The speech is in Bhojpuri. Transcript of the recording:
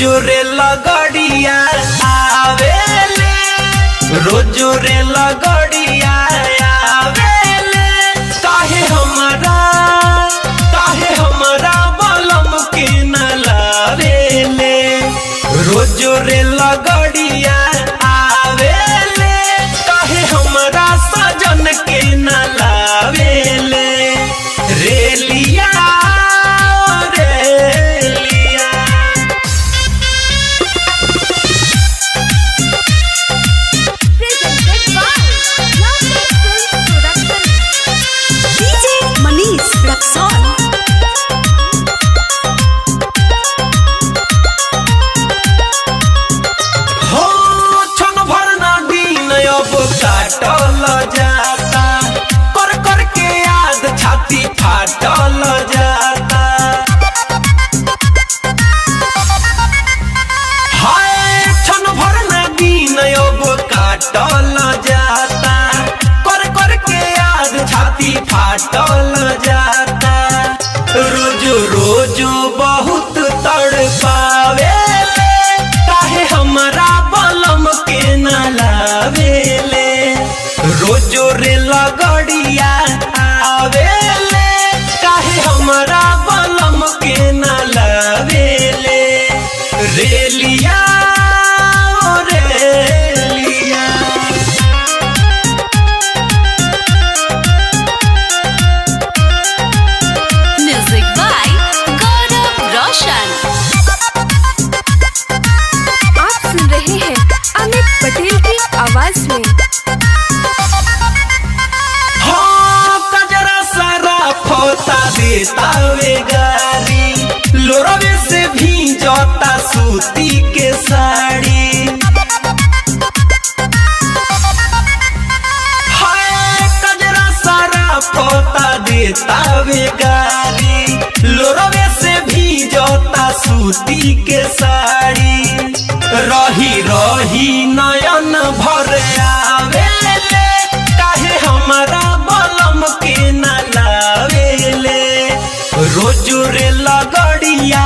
रोजो रे लगड़िया आवेले, रोजो रे लगड़िया आवेले। काहे हमरा, काहे हमरा बलम के न लावेले। रोजो रे लगड़िया आवेले, काहे हमरा सजन के न लावेले। रेलिया रेलिया। Presented by Lovely Films Production. DJ Manish Raxaul. हो क्षण भर ना दिन अब काटल जाता, कर कर के याद छाती फाटल जाता। हाय क्षण भर ना दिन अब काटल जाता, कर कर के याद छाती फाटल जाता। रोज रोज बहुत तड़पावेले, काहे हमरा बलम के न लावेले। रोजो रे लगड़िया आवेले, काहे हमरा बलम के न लावेले। रेलिया ओ रेलिया। Music by Gaurav Roshan. आप सुन रहे हैं अमित पटेल की आवाज में। हाँ कजरा सारा फोता देतावे गारी, लोरवे से भीजता सूती के साड़ी। हाय कजरा सारा फोता देतावे गारी, लोरवे से भीजता सूती के साड़ी। रही रही नयन भर आवेले, काहे हमरा बलम के न लावेले। रोज रे लगड़िया